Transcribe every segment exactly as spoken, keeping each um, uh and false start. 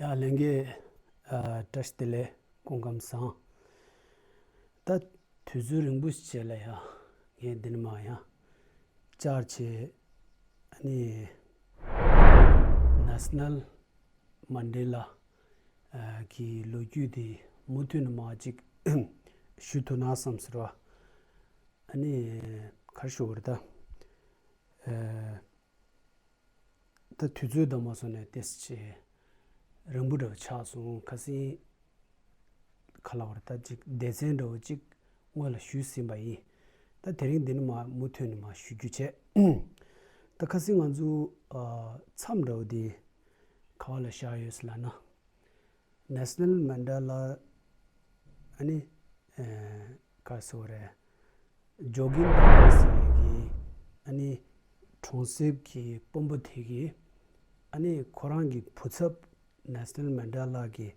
ཨ་ལྷན་རྒྱས། ཨ་བཀྲ་ཤིས་བདེ་ལེགས། སྐུ་ཁམས་བཟང་། ད་དུས་ཚོད་རིང་པོ་ཞིག་རྗེས་ལ་ཡང་ངས་འདི་ནས་མར་ཡང་བཅར་བྱས། ཨ་ནི་Nelson Mandela གི་ལོ་རྒྱུས་དེ་མུ་མཐུད་ནས་མར་ཅིག་ཞུ་ཐུབ་ན་བསམ་ཟེར་བ། ཨ་ནི་ག་རེ་ཞུ་དགོས་རེད་ད། ཨ། ད་དུས་ཚོད་དང་མ་སོང་ནས་ཏོག་ཙམ་རིང་པོ་འདྲ་བོ་ཆགས་སོང་། ཁ་སང་ག་ལབ་དགོས་རེད་ད། ཅིག་སྡེ་ཚན་འདྲ་བོ་ཅིག་སྔོན་ལ་ཞུས་ཟིན་པ་ཡིན། ད་དེ་རིང་འདི་ནས་མར་མུ་མཐུད་ནས་མར་ཞུ་རྒྱུ་བྱས། ད་ཁ་སང་ང་ཚོ་ཨ་མཚམས་འདྲ་བོ་དེ་ག་པ་ལ་བཞག་ཡོད་ཟེར་ལབ་ན། Nelson Mandela ཨ་ནི་ཨ་ག་རེ་ཟེར་དགོས་རེད། ཇོ་གིན་ཏ་བ་ཟེར་གི་ཨ་ནི་གྲོང་གསེབ་ཀྱི་དཔོན་པོ་དེ་གིས་ཨ་ནི་ཁོ་རང་གི་བུ་ཚབ་Nelson Mandela གི་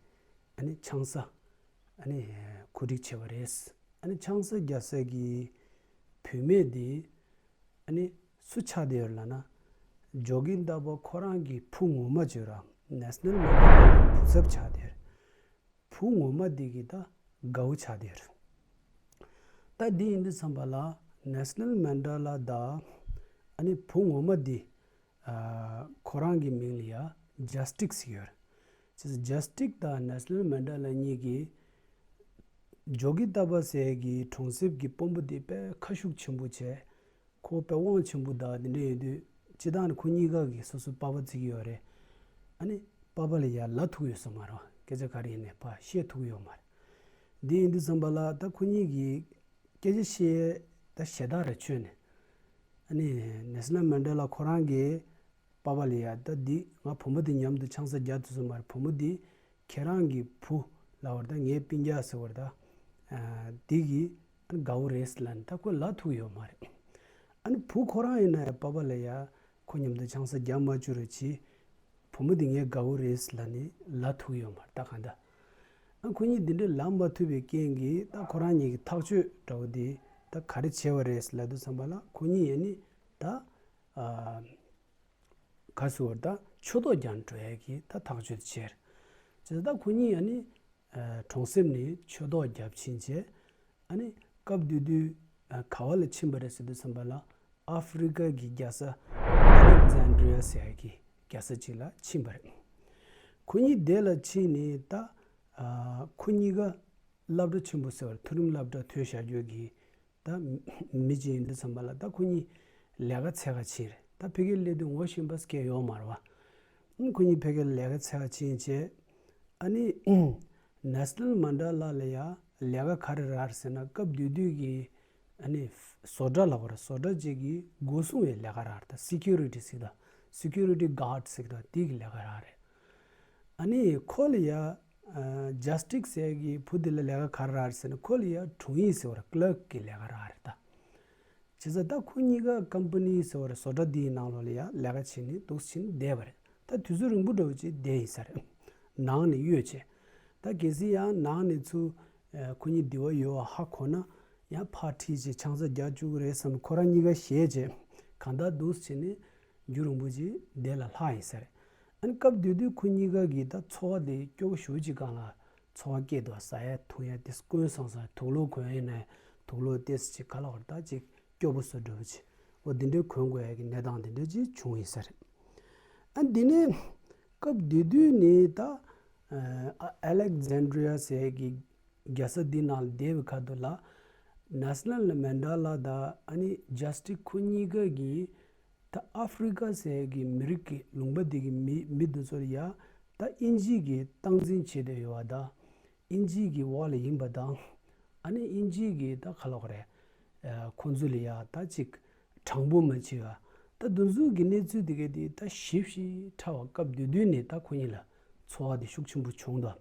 ཨ་ནི་ཆང་ས་ཨ་ནི་གོ་སྒྲིག་བྱས་པ་རེད། ཨ་ནི་ཆང་ས་རྒྱག་ས་གི་བུད་མེད་དེ་ཨ་ནི་སུ་ཆགས་བསྡད་ཡོད་ལབ་ན། ཇོ་གིན་ཏ་བ་ཁོ་རང་གི་བུ་ངོ་མ་བྱས་ར་Nelson Mandela གི་བུ་ཚབ་ཆགས་བསྡད་ཡོད། བུ་ངོ་མ་འདི་གི་ད་དགའ་བོ་ཆགས་བསྡད་ཡོད། ད་འདི་ཡིན་དུས་ཙམ་པ་ལ་Nelson Mandela དང་ཨ་ནི་བུ་ངོ་མ་འདི་ཨ་ཁོ་རང་གི་མིང་ལ་ཡ་Justice ཟེར་གྱི་ཡོད་རེད། བྱས་ཙང་Justice དང་Nelson Mandela གཉིས་ཀྱིས་ཇོ་གིན་ཏ་བ་ཟེར་གྱི་གྲོང་གསེབ་ཀྱི་དཔོན་པོ་འདི་དཔེ་ཁ་ཤུགས་ཆེན་པོ་བྱས། ཁོ་དཔེ་དབང་ཆེན་པོ་དང་དེ་འདྲ་ཡོད་དུས་སྤྱིར་བཏང་ནས་ཁོ་གཉིས་ཀ་གིས་སོ་སོའི་པ་ཕ་བརྩི་གི་ཡོད་རེད། ཨ་ནི་པ་ཕ་ལ་ཡ་ལབ་ཐུབ་ཡོད་ས་མ་རེད་བ། སྐད་ཆ་ག་རེ་ཡིན་ནའི་ཕར་བཤད་ཐུབ་ཡོད་མ་རེད། འདི་ཡིན་དུས་ཙམ་པ་ལ་ད་ཁོ་གཉིས་ཀྱིས་སྐད་ཆ་བཤད་ད་ཞེ་དྲག་རེ་ཆོད་ནས། ཨ་ནི་Nelson Mandela ཁོ་རང་གིས་པ་ཕ་ལ་ཡ་ད་འདི་ང་བུ་མོ་འདི་མཉམ་དུ་ཆང་ས་རྒྱག་ཐུབ་ས་མ་རེད། བུ་མོ་འདི་ཁྱེད་རང་གི་བུ་ལབ་པ་རེད་ད། ངའི་སྤུན་ཀྱག་ཟེར་བ་རེད་ད། ཨ་འདི་གི་དགའ་བོ་རེད་ལབ་ནས་ད་ཁོས་ལབ་ཐུབ་ཡོད་མ་རེད། ཨ་ནི་བུ་ཁོ་རང་ཡིན་ན་ཡང་པ་ཕ་ལ་ཡ་ཁོ་མཉམ་དུ་ཆང་ས་རྒྱག་མ་བཅུག་རོགས་གྱིས། བུ་མོ་འདི་ངའི་དགའ་བོ་རེད་ལབ་ནས་ལབ་ཐུབ་ཡོད་མ་རེད་ད་གང་ལྟར། ཨ་ཁོ་གཉིས་འདི་འདྲ་ལབ་མ་ཐུབ་པའི་རྐྱེན་གྱིས་ད་ཁོ་རང་གཉིས་ཀྱི་ཐག་གཅོད་འདྲ་བོ་འདི་ད་ག་རེ་བྱས་པ་རེད་ལབ་དུས་ཙམ་པ་ལ་ཁོ་གཉིས་ཡ་ནི་ད་ཨ། ག་ཟེར་བ་ད་ཆོས་ཐོག་རྒྱག་འགྲོ་ཡ་གི་ད་ཐག་གཅོད་བྱས། བྱས་ཙང་ད་ཁོ་གཉིས་ཨ་ནི་ཨ་གྲོང་གསེབ་ནས་ཆོས་ཐོག་རྒྱབ་ཕྱིན་བྱས། ཨ་ནི་སྐབས་དེ་དུས་ཨ་ག་བ་ལ་ཕྱིན་པ་རེད་ཟེར་དུས་ཙམ་པ་ལ་ཨ་ཧྥི་རི་ཀ་གི་རྒྱལ་ས་ཨ་ལེག་ཛན་ཌི་རི་ཡ་ཟེར་ཡ་གི་རྒྱལ་ས་ཅིག་ལ་ཕྱིན་པ་རེད། ཁོ་གཉིས་དེ་ལ་ཕྱིན་ནས་ད་ཨ་ཁོ་གཉིས་ཀ་སློབ་གྲྭ་ཆེན་པོ་ཟེར་བ་མཐོ་རིམ་སློབ་གྲྭ་ཐོན་བཞག་རྒྱུ་གི་ད་མི་གཅིག་ཡིན་དུས་ཙམ་པ་ལ་ད་ཁོ་གཉིས་ལས་ཀ་འཚོལ་ག་ཕྱིན་རེད། ད་ཕ་གིར་སླེབས་དུས་ངོ་ཤེས་པ་སྐད་ཡོད་མ་རེད་བ། ཁོ་གཉིས་ཕ་གིར་ལས་ཀ་འཚོལ་ག་ཕྱིན་བྱས། ཨ་ནི་Nelson Mandela ལ་ཡ་ལས་ཀ་ག་རེ་རག་རེད་ཟེར་ན་སྐབས་དེ་དུས་ཀྱི་ཨ་ནི་བཟོ་གྲྭ་ལབ་དགོས་རེད། བཟོ་གྲྭ་གཅིག་གི་སྒོ་སྲུང་བའི་ལས་ཀ་རག་རེད། ད་སི་ཀུ་རི་ཊི་ཟེར་གི་ད་སི་ཀུ་རི་ཊི་གཱཌ་ཟེར་གི་ད་དེ་གི་ལས་ཀ་རག་རེད། ཨ་ནི་ཁོ་ལ་ཡ་ཨ་Justice ཟེར་གི་བུ་དེ་ལ་ལས་ཀ་ག་རེ་རག་ཟེར་ན་ཁོ་ལ་ཡ་དྲུང་ཡིག་ཟེར་བ་རེད། ཀི་ལརཀ་གི་ལས་ཀ་རག་རེད་ད། བྱས་ཙང་ད་ཁོ་གཉིས་ཀ་ཀམ་པ་ནི་ཟེར་བ་རེད། བཟོ་གྲྭ་འདིའི་ནང་ལོགས་ལ་ཡ་ལས་ཀ་བྱས་ནས་འདུག་སེ་བྱས་ནས་བསྡད་པ་རེད། ད་དུས་ཚོད་རིང་པོ་འདྲ་བོ་ཅིག་བསྡད་ཡིན་ས་རེད། ནང་ནས་གཡོལ་བྱས། ད་གལ་སྲིད་ཡང་ནང་ནས་ཚུར་ཨ་ཁོ་གཉིས་འདི་བ་ཡོད་པ་ཧ་གོ་ན་ཡང་ཕར་ཁྲིད་བྱས་ཆང་ས་རྒྱག་བཅུག་གི་རེད་བསམ་ཁོ་རང་གཉིས་ཀ་ཞེད་བྱས་གང་ལྟར་འདུག་སེ་བྱས་ནས་རྒྱུན་རིང་པོ་ཅིག་བསྡད་ལ་ལྷག་ཡིན་ས་རེད། ཨ་ནི་སྐབས་དེ་དུས་ཁོ་གཉིས་ཀ་གི་ད་འཚོ་བ་དེ་སྐྱོ་པོ་ཞེ་པོ་ཅིག་སྒང་ལ་འཚོ་བ་སྐྱེལ་འདུག་ཟ་ཡ་འཐུང་ཡ་དེ་དཀོན་སང་སང་དུག་ལོག་གོན་ཡིན་ནའི་དུག་ལོག་ཏོག་ཙམ་ཅིག་ག་ལབ་དགོས་རེད་ད་ཅིག་སྐྱོ་པོ་བཟོ་འདྲ་བོ་ཅིག་འོ་དེ་འདྲའི་གོན་དགོས་ཡ་གི་གནས་སྟངས་དེ་འདྲ་ཅིག་བྱུང་ཡིན་ས་རེད། ཨ་འདི་ནས་སྐབས་དེ་དུས་ནས་ད་ཨ་ཨ་ལེག་ཛན་ཌི་རི་ཡ་ཟེར་གི་རྒྱལ་ས་འདི་ནང་ལ་བསྡད་པའི་ཁ་ཐུག་ལ་ནེལ་སོན་མན་ཌེ་ལ་དང་ཨ་ནི་ཇས་ཊིན་ཁོ་གཉིས་ཀ་གིས་ད་ཨ་ཧྥི་རི་ཀ་ཟེར་གི་མི་རིགས་ཀྱི་ལུང་པ་འདི་གི་མི་མི་འདི་ཚོ་ལ་ཡ་ད་དབྱིན་ཇི་གིས་སྟངས་འཛིན་བྱེད་བསྡད་ཡོད་པ་དང་། དབྱིན་ཇི་གི་འོག་ལ་ཡིན་པ་དང་། ཨ་ནི་དབྱིན་ཇི་གི་ད་ག་ལབ་དགོས་རེད། ཨ་ཁོང་ཚོ་ལ་ཡ་ད་ཅིག་དྲང་པོ་མ་བྱེད་པ། ད་འདི་ཚོ་གི་གནས་ཚུལ་དེ་ག་དེ་ད་ཞིབ་ཞིབ་ཕྲ་བ་སྐབས་དེ་དུས་ནས་ད་ཁོ་གཉིས་ལ་ཚོར་བ་དེ་ཤུགས་ཆེན་པོ་བྱུང་འདུག་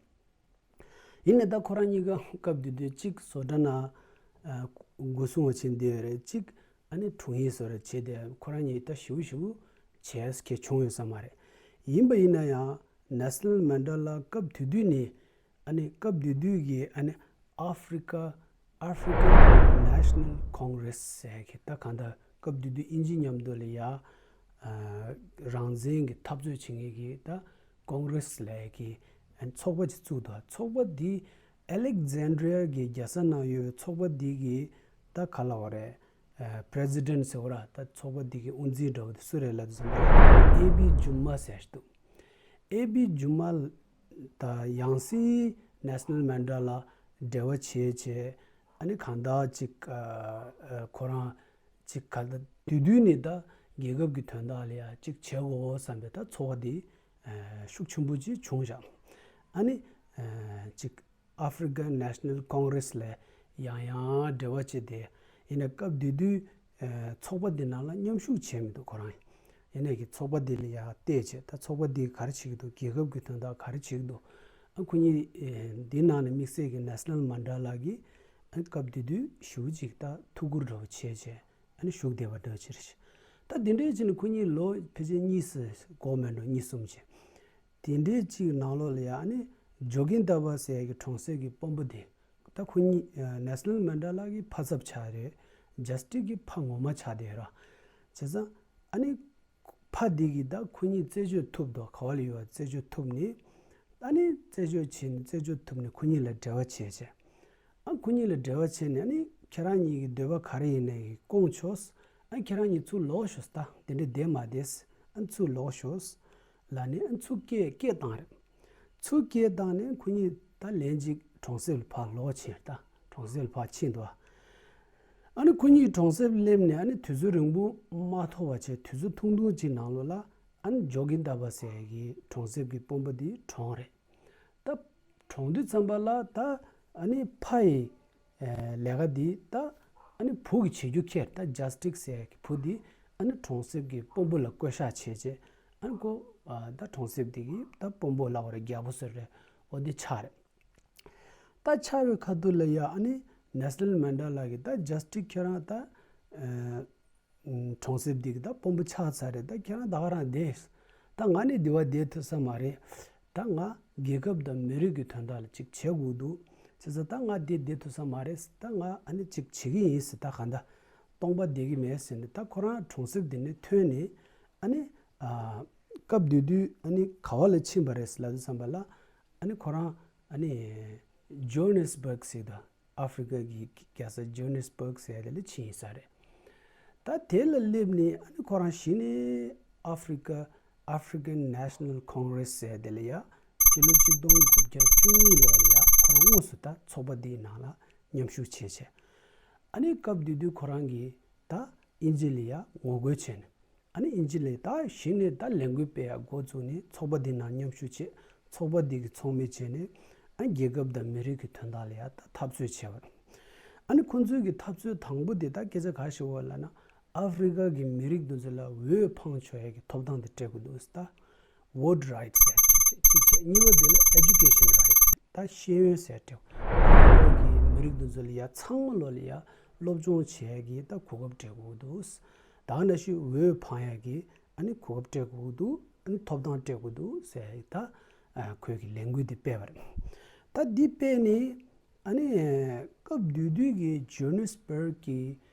ཡིན་ནའི་ད་ཁོ་རང་གཉིས་ཀ་སྐབས་དེ་དུས་གཅིག་བཟོ་གྲྭ་ནང་ཨ་སྒོ་སྲུང་བ་བྱེད་བསྡད་ཡོད་རེད། གཅིག་ཨ་ནི་དྲུང་ཡིག་བཟོ་ར་བྱེད་བསྡད། ཁོ་རང་གཉིས་ད་ཞེ་པོ་ཞེ་པོ་བྱས་ཁེ་བྱུང་ཡོད་ས་མ་རེད། ཡིན་པ་ཡིན་ན་ཡང་ནེལ་སོན་མན་ཌེ་ལ་སྐབས་དེ་དུས་ནས་ཨ་ནི་སྐབས་དེ་དུས་ཀྱི་ཨ་ནི་ཨ་ཧྥི་རི་ཀ་African National Congress ཟེར་གི་ད་གང་ལྟར་སྐབས་དེ་དུས་དབྱིན་ཇི་མཉམ་དུ་ལ་ཡ་ཨ་རང་བཙན་གྱི་འཐབ་རྩོད་བྱེད་མཁན་གྱི་ད་ཀོང་རེ་སི་ལབ་ཡ་གི་ ཚོགས་པ་ཅིག་བཙུགས་འདུག་ཚོགས་པ་འདི་ཨ་ལེག་ཛན་ཌི་རི་ཡ་གི་རྒྱལ་ས་ནང་ཡོད་པའི་ཚོགས་པ་འདི་གི་ད་ག་ལབ་དགོས་རེད། པྲེ་སི་ཌེན་ཊི་ཟེར་བ་ར། ད་ཚོགས་པ་འདི་གི་དབུ་འཛིན་འདྲ་བོ་དེ་སུ་རེད་ལབ་དུས་ཙམ་པ་ལ་ཨེ་བི་ཇུ་མ་ཟེར་ཞིག་འདུག་ཨེ་བི་ཇུ་མ་ད་ཡང་སྲིད་ནེ་ཤ་ནལ་མན་ཌེ་ལ་འབྲེལ་བ་བྱས་བྱས། ཨ་ནི་གང་ལྟར་ཅིག་ཨ་ཨ་ཁོ་རང་ཅིག་ག་ད་དུས་དུས་ནས་ད་རྒྱལ་ཁབ་ཀྱི་དོན་དག་ལ་ཡ་ཅིག་བྱེད་དགོས་བསམ་པའི་ད་ཚོར་བ་དེ་ཨ་ཤུགས་ཆེན་པོ་ཅིག་བྱུང་བཞག་ཨ་ནི་ཨ་ཅིག་ཨ་ཧྥི་རི་ཀན་ནེ་ཤ་ནལ་ཀོང་རེ་སི་ལ་ཡང་ཡང་འབྲེལ་བ་བྱས་ཏེ། ཡིན་ན་སྐབས་དེ་དུས་ཨ་ཚོགས་པ་འདི་ནང་ལ་མཉམ་ཞུགས་བྱས་མི་འདུག་ཁོ་རང་། ཡིན་ནའི་གི་ཚོགས་པ་འདི་ལ་ཡ་བལྟས་བྱས། ད་ཚོགས་པ་འདི་ག་རེ་བྱེད་ཀྱི་འདུག་རྒྱལ་ཁབ་ཀྱི་དོན་དག་ག་རེ་བྱེད་ཀྱི་འདུག་ཨ་ཁོ་གཉིས་ཨེ་འདི་ནང་ནས་དམིགས་བསལ་གྱི་ནེ་ཤ་ནལ་མན་ཌེ་ལ་གིས་ཨ་སྐབས་དེ་དུས་ཞེ་པོ་ཅིག་ད་ཐུགས་ཁུར་འདྲ་བོ་བྱས་བྱས་ཨ་ནི་བཞུགས་བསྡད་པ་འདྲ་བོ་ཅིག་རེད། ད་དེ་འདྲའི་ཅིག་ནི་ཁོ་གཉིས་ལོ་ཕལ་ཆེར་གཉིས་སུ་འགོར་མེད་འགྲོ། གཉིས་གསུམ་ཅིག་དེ་འདྲའི་ཅིག་ནང་ལོགས་ལ་ཡ་ཨ་ནི་ཇོ་གིན་དཱ་བ་ཟེར་ཡ་གི་གྲོང་གསེབ་ཀྱི་དཔོན་པོ་དེ། ད་ཁོ་གཉིས་ཨ་ནེ་ཤ་ནལ་མན་ཌེ་ལ་གི་ཕ་ཚབ་ཆགས་རེད། ཇ་སི་ཊི་སི་གི་ཕ་ངོ་མ་ཆགས་བསྡད་ར། བྱས་ཙང་ཨ་ནི་ཕ་འདི་གིས་ད་ཁོ་གཉིས་རྩད་གཅོད་ཐུབ་འདུག་ག་བ་ལ་ཡོད་པ་རྩད་གཅོད་ཐུབ་ནས། ཨ་ནི་རྩད་གཅོད་བྱས་ནས་རྩད་གཅོད་ཐུབ་ནས་ཁོ་གཉིས་ལ་འབྲེལ་བ་བྱས་བྱས། ཨ་ཁོ་གཉིས་ལ་འབྲེལ་བ་བྱས་ནས་ཨ་ནི་ཁྱེད་རང་གཉིས་ཀྱི་འདོད་པ་ག་རེ་ཡིན་ནའི་སྐོང་ཆོག་ཨ་ཁྱེད་རང་གཉིས་ཚུར་ལོག་ཤོག་ད་དེ་འདྲ་བསྡད་མ་བསྡད། ཨ་ཚུར་ལོག་ཤོག་ལབ་ནས་ཨ་ཚུར་སྐད་སྐད་བཏང་རེད། ཚུར་སྐད་བཏང་ནས་ཁོ་གཉིས་ད་ལན་གཅིག་གྲོང་གསེབ་ལ་ཕར་ལོག་ཕྱིན། ད་གྲོང་གསེབ་ལ་ཕར་ཕྱིན་འདུག་ཨ་ནི་ཁོ་གཉིས་གྲོང་གསེབ་སླེབས་ནས་ཨ་ནི་དུས་ཚོད་རིང་པོ་མ་ཐོགས་པ་བྱས། དུས་ཚོད་ཐུང་ཐུང་ཅིག་ནང་ལོགས་ལ་ཨ་ནི་ཇོ་གིན་དཱ་བ་ཟེར་ཡ་གི་གྲོང་གསེབ་ཀྱི་དཔོན་པོ་དེ་གྲོངས་རེད། ད་གྲོངས་དུས་ཙམ་པ་ལ་ད་ཨ་ནི་ཕ་ཡི་ཨེ་ལས་ཀ་འདི་ད་ཨ་ནི་བུ་གིས་བྱེད་རྒྱུ་ཁེལ། ད་ཇ་སི་ཊི་སི་ཟེར་ཡ་གི་བུ་འདི་ཨ་ནི་གྲོང་གསེབ་ཀྱི་དཔོན་པོ་ལ་བསྐོ་བཞག་བྱས་བྱས། ཨ་ནི་ཁོ་ཨ་ད་གྲོང་གསེབ་འདི་གི་ད་དཔོན་པོ་ལབ་དགོས་རེད། རྒྱལ་པོ་ཟེར་རེད། འོ་འདི་ཆགས་རེད། ད་ཆགས་པའི་ཁ་ཐུག་ལ་ཡ་ཨ་ནི་ནེ་ཤ་ནལ་མན་ཌེ་ལ་གིས་ད་ཇ་སི་ཊི་སི་ཁྱེད་རང་ད་ཨ་གྲོང་གསེབ་འདི་གི་ད་དཔོན་པོ་ཆགས་ཚར་རེད། ད་ཁྱེད་རང་ད་ག་རང་བསྡད། ད་ང་ནི་འདི་བ་བསྡད་ཐུབ་ས་མ་རེད། ད་ང་རྒྱལ་ཁབ་དང་མི་རིགས་ཀྱི་དོན་དག་ལ་ཅིག་བྱེད་དགོས་འདུག་བྱས་ཙང་ད་ང་འདི་བསྡད་ཐུབ་ས་མ་རེད། ད་ང་ཨ་ནི་ཅིག་བྱེད་ཀྱི་ཡིན་ཟེར། ད་གང་ལྟར་སྟོང་པ་བསྡད་ཀྱི་མེད་ཟེར་ནས། ད་ཁོ་རང་གྲོང་གསེབ་འདི་ནས་ཐོན་ནས་ཨ་ནི་ཨ་སྐབས་དེ་དུས་ཨ་ནི་ག་བ་ལ་ཕྱིན་པ་རེད་ལབ་དུས་ཙམ་པ་ལ། ཨ་ནི་ཁོ་རང་ཨ་ནི་ཇོ་ཧན་ནེ་སི་བྷག་ཟེར་དུས། ཨ་ཧྥི་རི་ཀ་གི་རྒྱལ་ས་ཇོ་ཧན་ནེ་སི་བྷག་ཟེར་དེ་ལ་ཕྱིན་ཡིན་ས་རེད། ད་དེ་ལ་སླེབས་ནས་ཨ་ནི་ཁོ་རང་གཞི་ནས་ཨ་ཧྥི་རི་ཀ་African National Congress ཟེར་དེ་ལ་ཡ་སྤྱི་ལོ་ཆིག་སྟོང་དགུ་བརྒྱ་བཅུ་གཉིས་ལོ་ལ་ཡ་ཁོ་རང་དངོས་སུ་ད་ཚོགས་པ་འདིའི་ནང་ལ་མཉམ་ཞུགས་བྱས་བྱས། ཨ་ནི་སྐབས་དེ་དུས་ཁོ་རང་གིས་ད་དབྱིན་ཇི་ལ་ཡ་ངོ་རྒོལ་བྱས་ནས། ཨ་ནི་དབྱིན་ཇི་ལ་ད་གཞི་ནས་ད་ལས་འགུལ་སྤེལ་ཡ་འགོ་བཙུགས་ནས་ཚོགས་པ་འདི་ནང་མཉམ་ཞུགས་བྱས། ཚོགས་པ་འདི་གི་ཚོགས་མི་བྱས་ནས་ཨ་རྒྱལ་ཁབ་དང་མི་རིགས་ཀྱི་དོན་དག་ལ་ཡ་ད་འཐབ་རྩོད་བྱས་པ་རེད། ཨ་ནི་ཁོང་ཚོའི་གི་འཐབ་རྩོད་དང་པོ་དེ་ད་སྐད་ཆ་ག་རེ་བཤད་པ་ལབ་ན། ཨ་ཧྥི་རི་ཀ་གི་མི་རིགས་འདི་ཚོ་ལ་འོས་འཕང་ཆོག་ཡ་གི་ཐོབ་ཐང་དེ་སྤྲད་དགོས་འདུག་ཟེར། ད་vote right ཟེར་གཅིག་བྱས། གཉིས་པ་དེ་ལ་education right། ད་ཤེས་ཡོན་ཟེར་སྤྲད། ཨ་ཧྥི་རི་ཀ་གི་མི་རིགས་འདི་ཚོ་ལ་ཡ་ཚང་མ་ལོ་ལ་ཡ་སློབ་སྦྱོང་བྱེད་ཡ་གི་ད་གོ་སྐབས་སྤྲད་དགོས་འདུག་ད་ག་ནང་བཞིན་འོས་འཕང་ཡ་གི་ཨ་ནི་གོ་སྐབས་སྤྲད་དགོས་འདུག་ཨ་ནི་ཐོབ་ཐང་སྤྲད་དགོས་འདུག་ཟེར་ཡ་གི་ད་ཨ་ཁོས་གི་ལས་འགུལ་འདི་སྤེལ་བ་རེད། ད་འདི་སྤེལ་ནས་ཨ་ནི་སྐབས་དེ་དུས་ཀྱི་ཇོ་ཧན་ནེ་སི་བྷག་གི་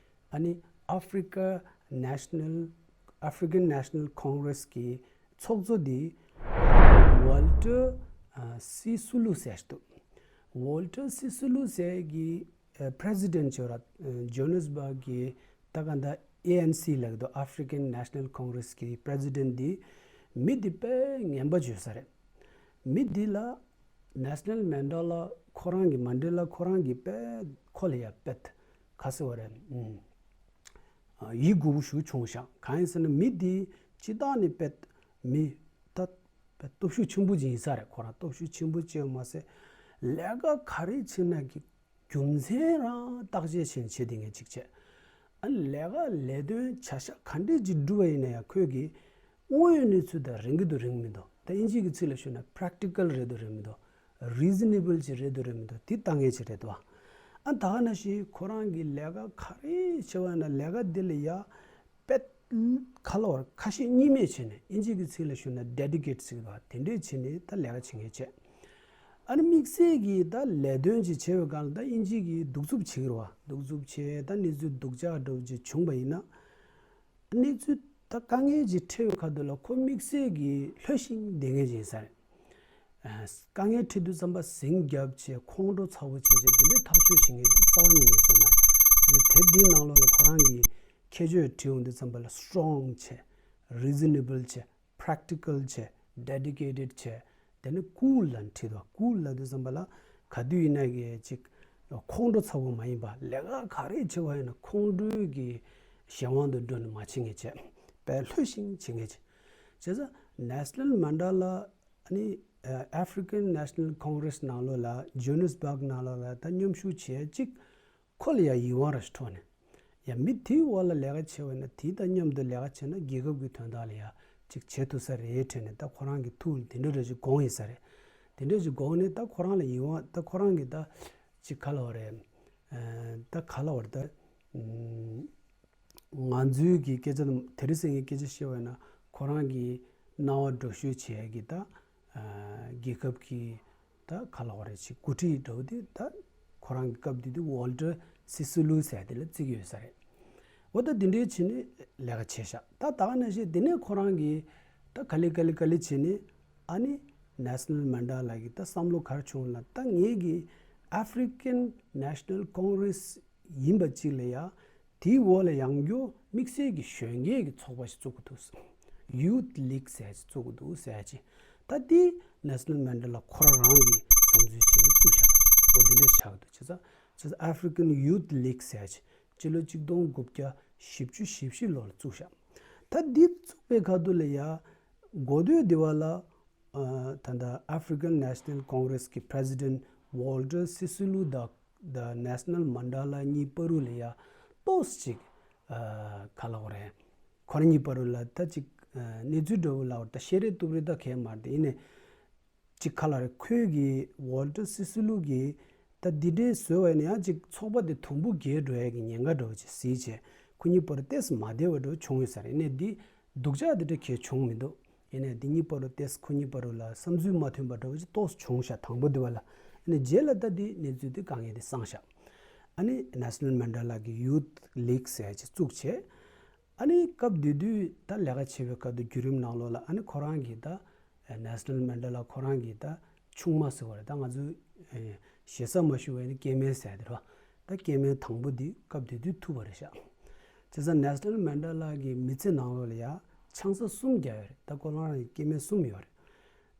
ཨ་ནི་Africa National African National Congress གི་ཚོགས་གཙོ་འདི་ཝོལ་ཊར་སི་སུ་ལུ་ཟེར་འདུག་ཝོལ་ཊར་སི་སུ་ལུ་ཟེར་གི་པྲེ་སི་ཌེན་ཊི་ཅིག་ཡོད་ར། ཇོ་ཧན་ནེ་སི་བྷག་གི་ད་ག་ད་ཨེ་ཨེན་སི་ལབ་ཀྱི་འདུག African National Congress གི་པྲེ་སི་ཌེན་ཊི་འདི་མི་འདི་དཔེ་ངན་པ་བྱོས་ས་རེད། མི་འདི་ལ་ནེལ་སོན་མན་ཌེ་ལ་ཁོ་རང་གི་མན་ཌེ་ལ་ཁོ་རང་གི་དཔེ་ཁོ་ལ་ཡ་དཔེ་ག་ཟེར་བ་རེད། ཨ་ཡིད་མགུ་པོ་ཞེ་པོ་བྱུང་ཤག་གང་ཡིན་ཟེར་ན་མི་འདི་སྤྱིར་བཏང་ནས་དཔེ་མི་ད་དཔེ་སྟོབས་ཤུགས་ཆེན་པོ་ཅིག་ཡིན་ས་རེད། ཁོ་རང་སྟོབས་ཤུགས་ཆེན་པོ་ཅིག་མ་ཟད་ལས་ཀ་ག་རེ་བྱེད་ན་གི་རྒྱུ་མཚན་རང་བརྟག་དཔྱད་བྱས་ནས་བྱེད་བསྡད་མཁན་ཅིག་བྱས། ཨ་ནི་ལས་ཀ་ལས་དོན་བྱ་གཞག་ག་འདྲས་ཅིག་བསྒྲུབས་པ་ཡིན་ན་ཡང་ཁོས་ཀྱི་དངོས་ཡོད་གནས་ཚུལ་དང་རན་གྱི་འདུག་རན་གྱི་མི་འདུག་ད་དབྱིན་ཇིའི་གི་ཚིག་ལ་ཞུས་ན་པྲེག་ཊི་ཀལ་རེད་འདུག་རན་གྱི་མི་འདུག་རི་ཛི་ནེ་བལ་ཅིག་རེད་འདུག་རན་གྱི་མི་འདུག་དེ་ལྟ་མཁན་ཅིག་རེད་འདུག་ཨ་ད་ག་ནང་བཞིན་ཁོ་རང་གི་ལས་ཀ་ག་རེ་བྱས་པ་ཡིན་ན་ལས་ཀ་འདི་ལ་ཡ་དཔེ་ཁ་ལོ་བར་ཁ་ཞེ་གཉིས་མེད་བྱས་ནས་དབྱིན་ཇིའི་གི་ཚིག་ལ་ཞུས་ན་ཌེ་ཌི་ཀེཊ་ཟེར་གྱི་འདུག་དེ་འདྲས་བྱས་ནས་ད་ལས་ཀ་བྱེད་མཁན་བྱས། ཨ་ནི་དམིགས་བསལ་གྱིས་ད་ལས་དོན་ཅིག་བྱེད་པའི་སྒང་ལ་ད་དབྱིན་ཇི་གིས་གདུག་རྩུབ་བྱེད་ཀྱི་རེད་བ། གདུག་རྩུབ་བྱས་ད་གནས་ཚུལ་སྡུག་ཅག་འདྲ་བོ་ཅིག་བྱུང་པ་ཡིན་ན། གནས་ཚུལ་ད་དཀའ་ངལ་ཅིག་འཕྲད་པའི་ཁ་ཐུག་ལ་ཁོ་དམིགས་བསལ་གྱིས་ལྷོད་ཤིང་བསྡད་མཁན་ཅིག་ཡིན་ས་རེད། དཀའ་ངལ་འཕྲད་དུས་ཙམ་པ་ཟིང་རྒྱབ་བྱས། ཁོང་ཁྲོ་ཚ་བོ་བྱས་བྱས་དེ་འདྲའི་ཐག་གཅོད་བྱེད་མཁན་དེ་རྩ་བ་ཉིད་ནས་ཡོད་ས་མ་རེད། དེབ་འདིའི་ནང་ལོགས་ལ་ཁོ་རང་གིས་ཁྱད་ཆོས་བྲིས་ཡོང་དུས་ཙམ་པ་ལ་སི་ཊོང་བྱས། རི་ཛི་ནེ་བལ་བྱས། པེ་རེག་ཊི་ཀལ་བྱས། ཌེ་ཌི་ཀེ་ཊེཌ་བྱས། དེ་ནས་ཀུལ་ལ་བྲིས་འདུག་ཀུལ་ལབ་དུས་ཙམ་པ་ལ་ག་དུས་ཡིན་ན་གི་ཅིག་ཁོང་ཁྲོ་ཚ་བོ་མ་ཡིན་པ། ལས་ཀ་ག་རེ་བྱེད་པ་ཡིན་ན་ཁོང་ཁྲོའི་གི་གཞན་དབང་དུ་འགྲོ་ནས་མ་བྱེད་མཁན་བྱས། དཔེ་ལྷོད་ཤིང་བྱེད་མཁན་བྱས། བྱས་ཙང་ནེལ་སོན་མན་ཌེ་ལ། ཨ་ནི་ཨ་ཨ་ཧྥི་རི་ཀན་ནེ་ཤ་ནལ་ཀོང་གྷི་རེ་སི་ནང་ལོགས་ལ། ཇོ་ནེ་སི་བྷག་ནང་ལོགས་ལ་ད་མཉམ་ཞུགས་བྱས་ཅིག་ཁོ་ལ་ཡང་ཡིད་དབང་ར་ཞིག་འཕྲོག་ནས། ཡང་མི་དེའི་འོག་ལ་ལས་ཀ་བྱས་པ་ཡིན་ན། དེ་དང་མཉམ་དུ་ལས་ཀ་བྱས་ན་རྒྱལ་ཁབ་ཀྱི་དོན་དག་ལ་ཡང་ཅིག་བྱེད་ཐུབ་ས་རེད་དྲན་ནས། ད་ཁོ་རང་གི་ཐུགས་ལ་དེ་འདྲ་འདྲ་ཞིག་དགོངས་ཡིན་ས་རེད། དེ་འདྲ་ཞིག་དགོངས་ནས་ད་ཁོ་རང་ལ་ཡིད་དབང་། ད་ཁོ་རང་གིས་ད་ཅིག་ག་ལབ་དགོས་རེད། ཨ་ད་ག་ལབ་དགོས་རེད། ད་ཨམ། ང་ཚོའི་གི་སྐད་ཆ་དང་དེ་རིང་སང་ཉིན་སྐད་ཆ་བཤད་པ་ཡིན་ན། ཁོ་རང་གི་སྣང་བ་འགྲོ་ཤོས་བྱས་ཀྱི་ད་ཨ་རྒྱལ་ཁབ་ཀྱི་ད་ག་ལབ་དགོས་རེད། ཅིག་འགོ་ཁྲིད་འདྲ་བོ་དེ། ད་ཁོ་རང་གི་སྐབས་དེ་དུས་ཝོལ་ཊར་སི་སུ་ལུ་ཟེར་དེ་ལ་བརྩི་གི་ཡོད་ས་རེད། འོ་ད་དེ་འདྲའི་བྱས་ནས་ལས་ཀ་བྱས་ཤག་ད་ད་ག་ནང་བཞིན་དེ་ནས་ཁོ་རང་གིས་ད་ག་ལེ་ག་ལེ་ག་ལེ་བྱས་ནས། ཨ་ནི་ནེལ་སོན་མན་ཌེ་ལ་གི་ད་བསམ་བློ་ག་རེ་བྱུང་ལབ་ན། ད་ངེད་ཀྱི་ཨ་ཧྥི་རི་ཀན་ནེ་ཤ་ནལ་ཀོང་གྷི་རེ་སི་ཡིན་པ་གཅིག་ལ་ཡ། དེའི་འོག་ལ་ཡང་སྐྱར་དམིགས་བསལ་གྱི་གཞོན་སྐྱེས་ཀྱི་ཚོགས་པ་ཞིག་བཙུགས་དགོས་འདུག་ཡུ་ཐི་ལིག་ཟེར་ཅིག་བཙུགས་དགོས་འདུག་ཟེར་ཅིག་ད་དེ་ནེལ་སོན་མན་ཌེ་ལ་ཁོ་རང་རང་གིས་བསམ་ཚུལ་བྱས་ནས་བཙུགས་བཞག་པ་ཞིག་འོ་དེ་འདྲ་ཆགས་ཀྱི་འདུག་བྱས་ཙང་བྱས་ཙང་ཨ་ཧྥི་རི་ཀན་ཡུ་ཐི་ལིག་ཟེར་ཅིག་སྤྱི་ལོ་གཅིག་སྟོང་དགུ་བརྒྱ་བཞི་བཅུ་ཞེ་བཞི་ལོ་ལ་བཙུགས་བཞག་ད་འདི་བཙུགས་པའི་ཁ་ཐུག་ལ་ཡ། འགོ་སྟོད་འདི་བ་ལ་ཨ་ད་ལྟ་ཨ་ཧྥི་རི་ཀན་ནེ་ཤ་ནལ་ཀོང་གྷི་རེ་སི་གི་པི་རེ་སི་ཌེན་ཊི་ཝོལ་ཊར་སི་སུ་ལུ་དང་། ད་ནེལ་སོན་མན་ཌེ་ལ་གཉིས་བར་དུ་ལ་ཡ་ཏོག་ཙམ་ཅིག་ཨ་ག་ལབ་དགོས་རེད། ཁོ་རང་གཉིས་བར་དུ་ལ་ད་ཅིག་ཨ་གནས་ཚུལ་འདྲ་བོ་ལབ་དགོས་རེད། ད་བཤད་རེས་གཏུབ་རེས་ད་གང་ཡང་མ་རེད། ཡིན་ནའི་ཅིག་ག་ལབ་དགོས་རེད། ཁོས་གི་ཝོལ་ཊར་སི་སུ་ལུ་གིས་ད་འདི་འདྲའི་བཟོས་པ་ཡིན་ན་ཡང་ཅིག་ཚོགས་པ་དེ་དུམ་བུ་བརྒལ་འགྲོ་ཡ་གི་ཉེན་ཁ་འདྲ་བོ་ཅིག་གཟིགས་བྱས། ཁོ་གཉིས་བར་ཏོག་ཙམ་མ་བདེ་བ་འདྲ་བོ་བྱུང་ཡོད་ས་རེད། ཡིན་ནའི་འདི་སྡུག་ཅག་འདི་འདྲ་གང་ཡང་བྱུང་མི་འདུག་ཡིན་ནའི་འདི་གཉིས་བར་དུ་ཏོག་ཙམ་ཁོ་གཉིས་བར་དུ་ལ་བསམ་ཚུལ་མ་མཐུན་པ་འདྲ་བོ་ཅིག་ཏོག་ཙམ་བྱུང་ཤག་དང་པོ་འདི་བ་ལ། ཡིན་ནའི་རྗེས་ལ་ད་འདི་གནས་ཚུལ་འདི་དཀའ་ངལ་འདི་སངས་ཤག་ཨ་ནི་ནེལ་སོན་མན་ཌེ་ལ་གི་ཡུ་ཐི་ལིག་ཟེར་ཅིག་བཙུགས་བྱས། ཨ་ནི་སྐབས་དེ་དུས་ད་ལས་ཀ་བྱེད་པའི་སྐབས་དུ་བརྒྱུད་རིམ་ནང་ལོགས་ལ། ཨ་ནི་ཁོ་རང་གིས་ད་ནེལ་སོན་མན་ཌེ་ལ་ཁོ་རང་གི་ད་ཆུང་མ་ཟེར་བ་རེད། ད་ང་ཚོའི་ཨེ་ཞེ་ས་མ་ཞུ་བ་ཡིན་ན་སྐྱེ་དམན་ཟེར་དེ་རེད་བ། ད་སྐྱེ་དམན་དང་པོ་འདི་སྐབས་དེ་དུས་ཐུག་པ་རེད་ཤག་བྱས་ཙང་ནེལ་སོན་མན་ཌེ་ལ་གི་མི་ཚེ་ནང་ལོགས་ལ་ཡ་ཆང་ས་གསུམ་བརྒྱབ་ཡོད་རེད། ད་ཁོ་རང་རང་གི་སྐྱེ་དམན་གསུམ་ཡོད་རེད།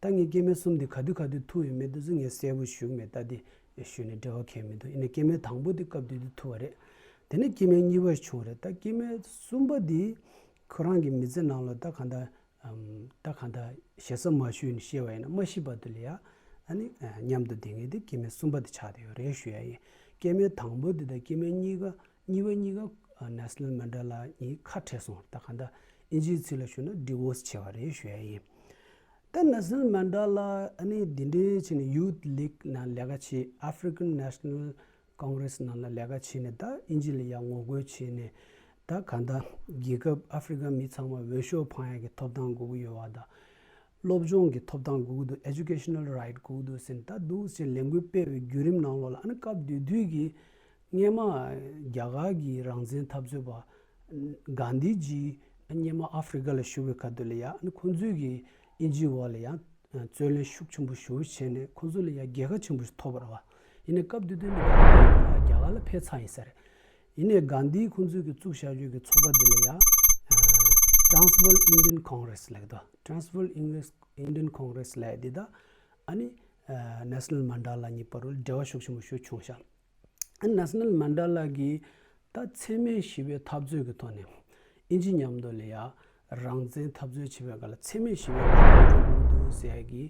ད་ངའི་སྐྱེ་དམན་གསུམ་དེ་ག་དུས་ག་དུས་ཐུག་ཡོད་མེད་དེ་ཚོ་ངས་གསལ་པོ་ཞུ་གི་མེད། ད་དེ་ཞུས་ནས་འབྲེལ་བ་གང་ཡང་མི་འདུག་ཡིན་ནའི་སྐྱེ་དམན་དང་པོ་དེ་སྐབས་དེ་དུས་ཐུག་པ་རེད། དེ་ནས་སྐྱེ་དམན་གཉིས་པ་བྱུང་རེད། ད་སྐྱེ་དམན་གསུམ་པ་དེ་ཁོ་རང་གི་མི་ཚེ་ནང་ལ་ད་གང་ལྟར་ཨམ་ད་གང་ལྟར་ཞེ་ས་མ་ཞུས་ནས་བཤད་པ་ཡིན་ན། མ་ཤི་བར་དུ་ལ་ཡ་ཨ་ནི་ཨ་མཉམ་དུ་བསྡད་མཁན་དེ་སྐྱེ་དམན་གསུམ་པ་དེ་ཆགས་བསྡད་ཡོད་རེད་ཞུ་ཡ་ཡིན། སྐྱེ་དམན་དང་པོ་དེ་དང་སྐྱེ་དམན་གཉིས་ཀ་གཉིས་པ་གཉིས་ཀ་ཨ་ནེལ་སོན་མན་ཌེ་ལ་གཉིས་ཁ་བྲལ་སོང་། ད་གང་ལྟར་ཨིན་ཇིའི་ཚིག་ལ་ཞུ་ན་ཌི་བོར་སི་བྱས་པ་རེད་ཞུ་ཡ་ཡིན། ད་ནེལ་སོན་མན་ཌེ་ལ་ཨ་ནི་འདི་འདྲའི་བྱས་ནས་ཡུ་ཐི་ལིག་ནང་ལས་ཀ་བྱེད། ཨ་ཧྥི་རི་ཀན་ནེ་ཤ་ནལ་ཀོང་གྷི་རེ་སི་ནང་ལ་ལས་ཀ་བྱས་ནས། ད་ཨིན་ཇི་ལ་ཡ་ངོ་རྒོལ་བྱས་ནས། ད་གང་ལྟར་རྒྱལ་ཁབ་ཨ་ཧྥི་རི་ཀ་མི་ཚང་མ་འོས་ཤོག་འཕང་ཡ་གི་ཐོབ་ཐང་དགོས་ཀྱི་ཡོད་པ་དང་། སློབ་སྦྱོང་གི་ཐོབ་ཐང་དགོས་ཀྱི་འདུག Educational right དགོས་ཀྱི་འདུག་ཟེར་ནས་ད་འདུག་ཟེར་ལས་འགུལ་སྤེལ་བའི་བརྒྱུད་རིམ་ནང་ལོགས་ལ། ཨ་ནི་སྐབས་དེ་དུས་ཀྱི་སྔོན་མ་རྒྱ་གར་གྱི་རང་བཙན་འཐབ་རྩོད་པ་གྷན་དྷི་ཇི་སྔོན་མ་ཨ་ཧྥི་རི་ཀ་ལ་བཞུགས་པའི་ཁ་ཐུག་ལ་ཡ། ཨ་ནི་ཁོང་ཚོས་ཀྱི་ཨིན་ཇིའི་འོག་ལ་ཡ་རྩོད་ལེན་ཤུགས་ཆེན་པོ་ཞེ་པོ་བྱས་ནས་ཁོང་ཚོ་ལ་ཡ་རྒྱལ་ཁ་ཆེན་པོ་ཞིག་ཐོབ་པ་རེད་བ། ཡིན་ནའི་སྐབས་དེ་དུས་ནི་གྷན་དྷི་རྒྱ་གར་ལ་ཕེབས་ཚར་ཡིན་ས་རེད། ཡིན་ནའི་གྷན་དྷི་ཁོང་ཚོས་ཀྱི་བཙུགས་བཞག་རྒྱུ་གི་ཚོགས་པ་འདི་ལ་ཡ་ཨ་Transvaal Indian Congress ལབ་ཀྱི་འདུག Transvaal English Indian Congress ལབ་ཡ་འདི་ད་ཨ་ནི་ཨ་ནེལ་སོན་མན་ཌེ་ལ་གཉིས་བར་དུ་འབྲེལ་བ་ཤུགས་ཆེན་པོ་ཞིག་བྱུང་ཤག་ཨ་ནེལ་སོན་མན་ཌེ་ལ་གིས་ད་འཚེ་མེད་ཞི་བའི་འཐབ་རྩོད་ཀྱི་ཐོག་ནས་ཨིན་ཇི་མཉམ་དུ་ལ་ཡ་རང་བཙན་འཐབ་རྩོད་བྱེད་པའི་སྒང་ལ་འཚེ་མེད་ཞི་བའི་ལམ་ལ་འགྲོ་དགོས་ཀྱི་འདུག་ཟེར་ཡ་གི་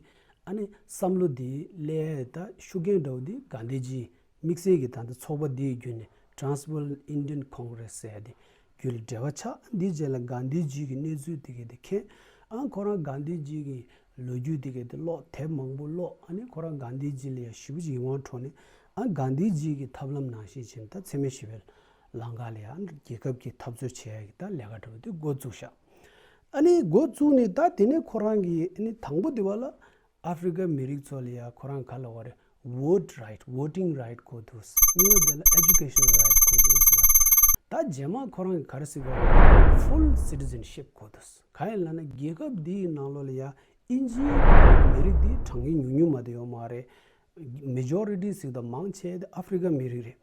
ཨ་ནི་བསམ་བློ་འདི་སླེབས་ཡ་ད་ཤུགས་རྐྱེན་འདྲ་བོ་འདི་གྷན་དྷི་ཇིའི་དམིགས་བསལ་གྱི་ད་ལྟ་ཚོགས་པ་འདིའི་བརྒྱུད་ནས་Transvaal Indian Congress ཟེར་ཡ་དེ་བརྒྱུད་ལ་འབྲེལ་བ་ཆགས། འདིའི་རྗེས་ལ་གྷན་དྷི་ཇི་གི་གནས་ཚུལ་དེ་གའི་དེ་མཁྱེན། ཨ་ཁོ་རང་གྷན་དྷི་ཇི་གི་ལོ་རྒྱུས་དེ་གའི་དེ་ཀློག་དེབ་མང་པོ་ཀློག་ཨ་ནི་ཁོ་རང་གྷན་དྷི་ཇི་ལ་ཡང་ཞེ་པོ་ཅིག་ཡིད་དབང་འཕྲོག་ནས། ཨ་གྷན་དྷི་ཇི་གི་ཐབས་ལམ་ནང་བཞིན་བྱས་ནས་ད་འཚེ་མེད་ཞི་བའི་ལམ་ཁ་ལ་ཡང་རྒྱལ་ཁབ་ཀྱི་འཐབ་རྩོད་བྱེད་ཡ་གི་ད་ལས་ཀ་འདྲ་བོ་དེ་འགོ་བཙུགས་ཤག་ཨ་ནི་འགོ་བཙུགས་ནས་ད་དེ་ནས་ཁོ་རང་གི་ཨ་ནི་དང་པོ་དེ་བ་ལ། ཨ་ཧྥི་རི་ཀའི་མི་རིགས་ཚོ་ལ་ཡ་ཁོ་རང་ག་ལབ་དགོས་རེད། Vote right, voting right དགོས་འདུག་གཉིས་པ་དེ་ལ་Educational right དགོས་འདུག་ཟེར་བ། ད་རྗེས་མ་ཁོ་རང་གིས་ག་རེ་ཟེར་གི་རེད། Full citizenship དགོས་འདུག་གང་ཡིན་ལབ་ན་རྒྱལ་ཁབ་འདིའི་ནང་ལོགས་ལ་ཡ་ དབྱིན་ཇིའི་མི་རིགས་འདི་གྲངས་ཀྱི་ཉུང་ཉུང་མ་གཏོགས་ཡོད་མ་རེད། མེ་ཇོ་རི་ཊི་ཟེར་དང་མང་ཆེ་དེ་ཨ་ཧྥི་རི་ཀ་མི་རིགས་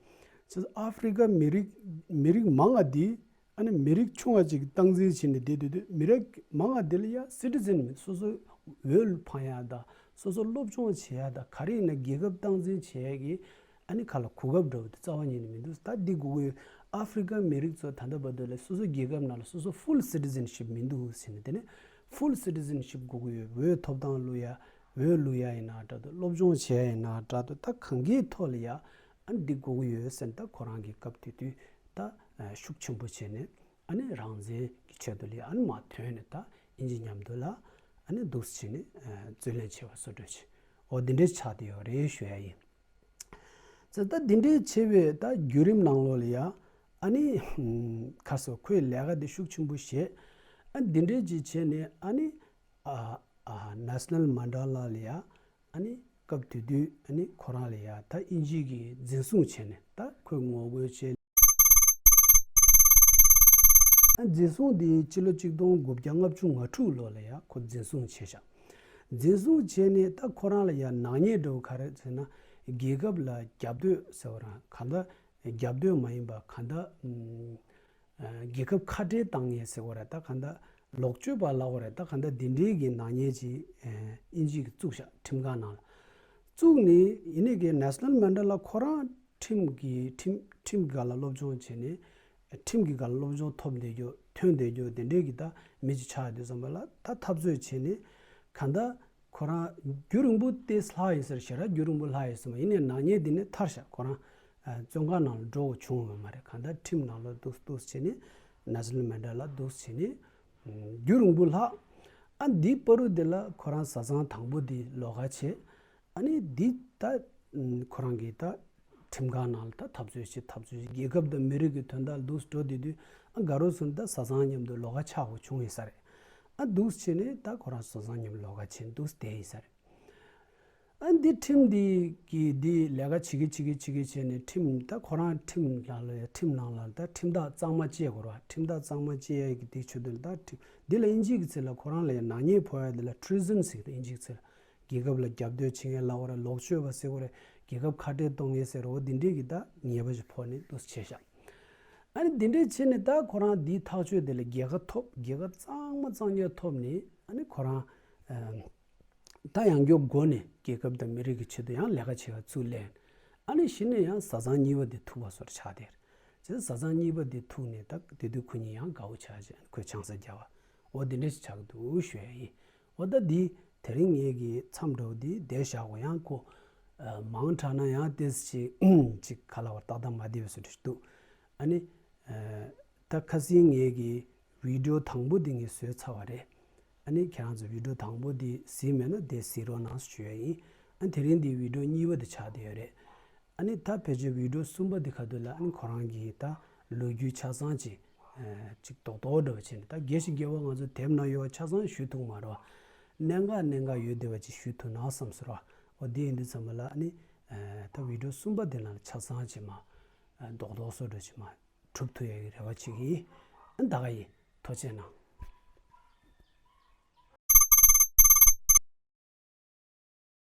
རེད། ཨ་ཧྥི་རི་ཀ་མི་རིགས་མི་རིགས་མང་ང་འདི་ཨ་ནི་མི་རིགས་ཆུང་བ་ཅིག་སྟངས་འཛིན་བྱས་ནས་བསྡད་དུས་དུས་མི་རིགས་མང་ང་འདི་ལ་ཡ་སི་ཊི་ཛན་མེད། སོ་སོ་འོས་འཕང་ཡ་དང་སོ་སོ་སློབ་སྦྱོང་བྱེད་ཡ་དང་ག་རེ་ཡིན་ན་རྒྱལ་ཁབ་སྟངས་འཛིན་བྱེད་ཡ་གི་ཨ་ནི་ཁ་ལ་གོ་སྐབས་འདྲ་བོ་དེ་རྩ་བ་ཉིད་ནས་མི་འདུག་ད་འདི་དགོས་ཀྱི་ཡོད། ཨ་ཧྥི་རི་ཀ་མི་རིགས་ཚོ་ད་ལྟ་བར་དུ་ལ་སོ་སོ་རྒྱལ་ཁབ་ནང་ལ་སོ་སོ་ཕུལ་སི་ཊི་ཛན་ཤིབ་མི་འདུག་ཟེར་ནས་དེ་ནས་ཕུལ་སི་ཊི་ཛན་ཤིབ་དགོས་ཀྱི་ཡོད། འོས་ཐོབ་ཐང་བླུག་ཡ། འོས་བླུག་ཡ་ཡིན་ན་འདྲ་འདུག་སློབ་སྦྱོང་བྱེད་ཡ་ཡིན་ན་འདྲ་འདུག་ད་གང་གའི་ཐོག་ལ་ཡ་ཨ་ནི་འདི་དགོས་ཀྱི་ཡོད་ཟེར་ནས་ད་ཁོ་རང་གི་སྐབས་དེ་དུས་ད་ཤུགས་ཆེན་པོ་བྱས་ནས་ཨ་ནི་རང་བཙན་གྱི་ཆེད་དུ་ལ་ཡ་ཨ་ནི་མར་ཐོན་ནས་ད་དབྱིན་ཇི་མཉམ་དུ་ལ་ཨ་ནི་འདུག་སེ་བྱས་ནས་རྩོད་ལེན་བྱས་པ་བཟོ་འདྲ་བྱས། འོ་འདི་འདྲས་ཆགས་བསྡད་ཡོད་རེད་ཞུ་ཡ་ཡིན། ཙི་ད་འདི་འདྲའི་བྱས་པའི་ད་བརྒྱུད་རིམ་ནང་ལོགས་ལ་ཡ་ཨ་ནི་ཁ་སོ་ཁོས་ལས་ཀ་འདི་ཤུགས་ཆེན་པོ་བྱས། ཨ་འདི་འདྲའི་ཅིག་བྱས་ནས་ཨ་ནི་ཨ་ཨ་ནེ་ཤ་ནལ་མན་ཌེ་ལ་ལ་ཡ་ཨ་ནི་སྐབས་དེ་དུས་ཨ་ནི་ཁོ་རང་ལ་ཡ་ད་དབྱིན་ཇི་གིས་འཛིན་བཟུང་བྱས་ནས་ད་ཁོས་ངོ་རྒོལ་བྱས། འཛིན་བཟུང་འདི་སྤྱི་ལོ་གཅིག་སྟོང་དགུ་བརྒྱ་ལྔ་བཅུ་ང་དྲུག་ལོ་ལ་ཡ་ཁོ་འཛིན་བཟུང་བྱས་ཤག་འཛིན་བཟུང་བྱས་ནས་ད་ཁོ་རང་ལ་ཡ་ནག་ཉེས་འདྲ་བོ་ག་རེ་ཟེར་ན་རྒྱལ་ཁབ་ལ་རྒྱབ་གཏོད་ཟེར་བ་རང་གང་ལྟར་རྒྱབ་གཏོད་མ་ཡིན་པ་གང་ལྟར་རྒྱལ་ཁབ་ཁ་བྲལ་བཏང་ངེས་ཟེར་བ་རེད། ད་གང་ལྟར་ལོག་སྤྱོད་པ་ལབ་དགོས་རེད། ད་གང་ལྟར་འདི་འདྲའི་གི་ནག་ཉེས་ཅིག་དབྱིན་ཇི་གིས་བཙུགས་ཤག་ཁྲིམས་ཁང་ནང་ལ་བཙུགས་ནས་ཡིན་ནའི་གི་ནེ་ཤ་ནལ་མན་ཌེ་ལ་ཁོ་རང་ཁྲིམས་ཀྱི་ཁྲིམས་ཁྲིམས་ཀྱི་སྒང་ལ་སློབ་སྦྱོང་བྱས་ནས་ཁྲིམས་ཀྱི་སྒང་ལ་སློབ་སྦྱོང་ཐོབ་བསྡད་རྒྱུ་ཐོན་བསྡད་རྒྱུ་དེ་འདྲའི་གི་ད་མི་ཅིག་ཆགས་ཡོད་དུས་ཙམ་པ་ལ་ད་འཐབ་རྩོད་བྱས་ནས་གང་ལྟར་ཁོ་རང་རྒྱུན་རིང་པོ་ཏོག་ཙམ་ལྷག་ཡོད་ས་རེད། ཞེ་དྲག་རྒྱུན་རིང་པོ་ལྷག་ཡོད་ས་མ་ཡིན་ནའི་ནག་ཉེས་འདི་ནས་ཐར་ཤག་ཁོ་རང་བཙོན་ཁང་ནང་ལ་འགྲོ་དགོས་བྱུང་ཡོད་མ་རེད། གང་ལྟར་ཁྲིམས་ནང་ལ་འདུག་འདུག་བྱས་ནས་ནེ་ཤ་ནལ་མན་ཌེ་ལ་འདུག་བྱས་ནས་རྒྱུན་རིང་པོ་ལྷག་ཨ་འདི་བར་དུ་འདི་ལ་ཁོ་རང་བཟའ་ཚང་དང་པོ་འདི་ལོགས་ཀ་བྱས། ཨ་ནི་འདི་ད་ཁོ་རང་གིས་ད་ཁྲིམས་ཁང་ནང་ལ་ད་འཐབ་རྩོད་བྱེད་འཐབ་རྩོད་བྱེད་རྒྱལ་ཁབ་དང་མི་རིགས་ཀྱི་དོན་དག་འདུག་འགྲོ་བསྡད་དུས་ཨ་དགའ་རོགས་ཚོ་ད་བཟའ་ཚང་མཉམ་དུ་ལོགས་ཀ་ཆགས་དགོས་བྱུང་ཡིན་ས་རེད། ཨ་འདུག་བྱས་ནས་ད་ཁོ་རང་བཟའ་ཚང་མཉམ་ལོགས་ཀ་བྱས་འདུག་བསྡད་ཡིན་ས་རེད། ཨ་འདི་ཁྲིམས་འདི་གི་འདི་ལས་ཀ་བྱེད་ཀྱི་བྱེད་ཀྱི་བྱེད་ཀྱི་བྱས་ནས་ཁྲིམས་ད་ཁོ་རང་ཁྲིམས་ལ་ལ་ཁྲིམས་ནང་ལ་ད་ཁྲིམས་ཐག་གཙང་མ་བཅད་དགོས་རེད་བ། ཁྲིམས་ཐག་གཙང་མ་བཅད་ཡ་གི་འདི་ཆེད་དུ་ད་ཁྲིམས་འདི་ལ་དབྱིན་ཇི་གི་ཚིག་ལ་ཁོ་རང་ལ་ཡ་ནག་ཉེས་ཕོག་ཡ་འདི་ལ་ཊི་རི་ཟན་ཟེར་གི་འདུག་དབྱིན་ཇི་གི་ཚིག་ལ། རྒྱལ་ཁབ་ལ་རྒྱབ་གཏོད་བྱེད་མཁན་ལབ་དགོས་རེད། ལོག་སྤྱོད་པ་ཟེར་དགོས་རེད། རྒྱལ་ཁབ་ཁ་བྲལ་གཏོང་མཁན་ཟེར་རོ་འདི་འདྲས་ཀྱི་ད་ཉེས་པ་ཞིག་ཕོག་ནས་འདུག་བྱས་ཤག་ཨ་ནི་འདི་འདྲས་བྱས་ནས་ད་ཁོ་རང་འདིའི་ཐག་གཅོད་དེ་ལ་རྒྱལ་ཁ་ཐོབ། རྒྱལ་ཁ་གཙང་མ་གཙང་རྐྱང་ཐོབ་ནས་ཨ་ནི་ཁོ་རང་ཨ་ད་ཡང་སྐྱར་སྒོ་ནས་རྒྱལ་ཁབ་དང་མི་རིགས་ཀྱི་ཆེད་དུ་ཡང་ལས་ཀ་བྱེད་པ་ཚུར་ལེན། ཨ་ནི་གཞི་ནས་ཡང་བཟའ་ཚང་གཉིས་པ་དེ་ཐུག་པ་བཟོ་འདྲ་ཆགས་བསྡད་རེད། བྱས་ཙང་བཟའ་ཚང་གཉིས་པ་དེ་ཐུག་ནས་ད་དེ་དུས་ཁོ་གཉིས་ཡང་དགའ་བོ་ཆགས་བྱས་ཁོས་ཆང་ས་བརྒྱབ་པ། འོ་དེ་འདྲ་ཞིག་ཆགས་ཀྱི་འདུག་ཞུ་ཡ་ཡིན། འོ་ད་འདི་དེ་རིང་ངེད་ཀྱི་མཚམས་འདྲ་བོ་འདི་བསྡད་བཞག་གོ་ཡང་ཁོ་ཨ་མང་དྲགས་ན་ཡང་ཏོག་ཙམ་ཅིག་ཅིག་ག་ལབ་དགོས་རེད། ཏག་ཏག་མ་བསྡད་པའི་བཟོ་འདྲ་ཞིག་འདུག་ཨ་ནི་ཨ་ད་ཁ་སང་ངེད་ཀྱི་བི་ཌི་ཡོ་དང་པོ་འདི་ངས་བཟོས་ཚར་བ་རེད། ཨ་ནི་ཁྱེད་རང་ཚོ་བི་ཌི་ཡོ་དང་པོ་འདི་གཟིགས་མེད་ན་དེ་གཟིགས་རོགས་གནང་ཞུ་ཡ་ཡིན། ཨ་དེ་རིང་འདི་བི་ཌི་ཡོ་གཉིས་པ་འདི་ཆགས་བསྡད་ཡོད་རེད། ཨ་ནི་ད་ཕལ་ཆེར་བི་ཌི་ཡོ་གསུམ་པ་འདི་ཁ་ཐུག་ལ་ཨ་ནི་ཁོ་རང་གིས་ད་ལོ་རྒྱུས་ཆ་ཚང་ཅིག་ཨ་ཅིག་རྡོག་རྡོག་འདྲ་བོ་བྱས་ནས། ད་རྒྱས་ཤིང་རྒྱས་པ་ང་ཚོ་དེབ་ནང་ཡོད་པ་ཆ་ཚང་ཞུ་ཐུབ་མ་རེད་བ། གནད་འགག་གནད་འགག་ཡོད་བསྡད་པ་ཅིག་ཞུ་ཐུབ་ན་བསམ་སོང་ར། འོ་དེ་ཡིན་དུས་ཙམ་པ་ལ་ཨ་ནི་ཨ་ད་བི་ཌི་ཡོ་གསུམ་པ་འདི་ནང་ལ་ཆ་ཚང་ཅིག་མར་ཨ་རྡོག་རྡོག་བཟོ་འདྲ་ཅིག་མར་གྲུབ་ཐུབ་ཡ་གི་རེ་བ་བྱེད་ཀྱི་ཡིན། ཨ་ད་ག་ཡིན། ཐུགས་རྗེ་གནང་།